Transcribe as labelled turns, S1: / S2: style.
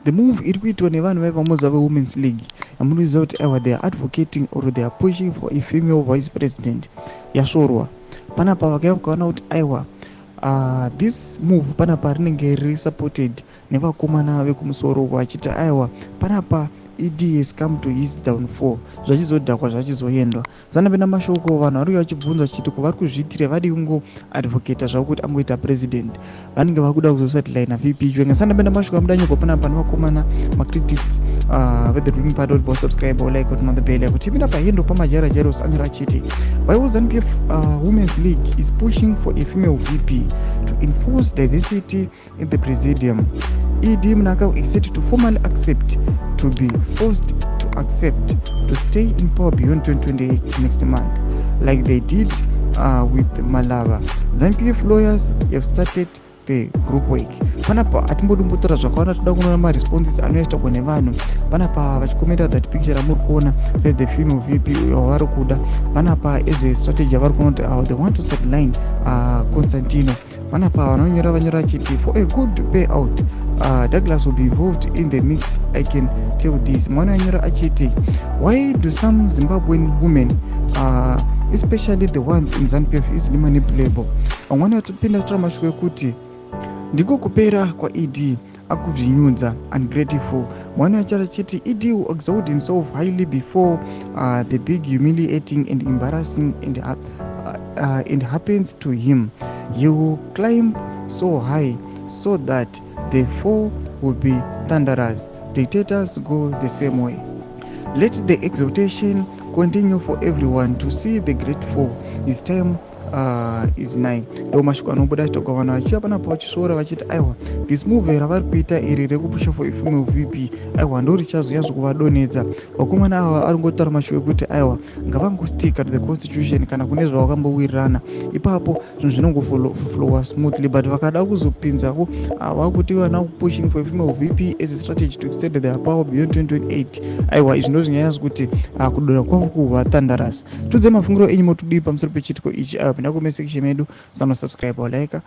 S1: The move iri kuitwa nevanhu vaivamoza veWomen's League, yamunoziva kuti aiwa, they are advocating or they are pushing for a female vice president, yasvorwa panapa. Vakaiva vakaona kuti aiwa, this move panapa rinenge riri supported nevakomana vekumusoro, vachiti aiwa, panapa ED has come to his downfall. Zvachizodhakwa, zvachizoendwa zanapenda mashoko. Vanhu vari vachibvunza vachiti kuvari kuzviitira vadi kungoadvocata zvavo kuti angoita president, vanenge vakuda kuzosideline VP Chiwenga. Sanapenda mashoko amudanyogwa panapa nevakomana macritics vethe ruling party. Kuti bosubscribe, like, kuti on the bell kuti ipinda pahendo pamajara Jairos anyora achiti, "While ZANU-PF Women's League is pushing for a female VP to enforce diversity in the presidium, ED Mnangagwa is set to formally accept to be forced to accept to stay in power beyond 2028 next month, like they did with Malava. ZANU-PF lawyers have started the group work." Panapa hatimbodi kumbotaura zvakawanda, toda kunoona maresponses anoitwa nevanhu panapa vachikomenta that picture ramuri kuona re the female VP wavari kuda panapa as a strategy yavari kuona kuti they want to sideline Constantino. Panapa vanonyora vanyora achiti, "For a good payout, Douglas will be involved in the mix, I can tell this." Mwana anyora achiti, "Why do some Zimbabwean women, especially the ones in ZANU-PF, easily manipulable?" Vamwani vatopinda kutora mashoko ekuti ndiko kupera kwaED, akuzvinyudza, ungrateful. Mwana achara achiti, "ED will exalt himself highly before the big humiliating and embarrassing and happens to him. He will climb so high so that the fall will be thunderous. Dictators go the same way. Let the exaltation continue for everyone to see the great fall. His time is nigh." Ndo mashoko anobuda achitaurwa, vanhu vachiva panapa vachisvora vachiti aiwa, this move ravari kuita iri rekupusha for female VP, aiwa, ndo richazonyatso kuvadonhedza. Vakomana ava ari ngotaura mashoko ekuti aiwa, ngavangosticka to the constitution kana kune zvavakambowirirana ipapo, zvinhu zvinongoflowa smoothly. But vakada kuzopinzako vakuti vana pushing for female VP as a strategy to extend their power beyond 2028, aiwa, izvi ndo zvinyanya zvekuti kudonha kwavo kuva thunderous. Tudze mafungiro enyu, motodii pamusoro pechiitiko ichi? Aiwa, pinda kucomment section medu, sanosubscribe, like.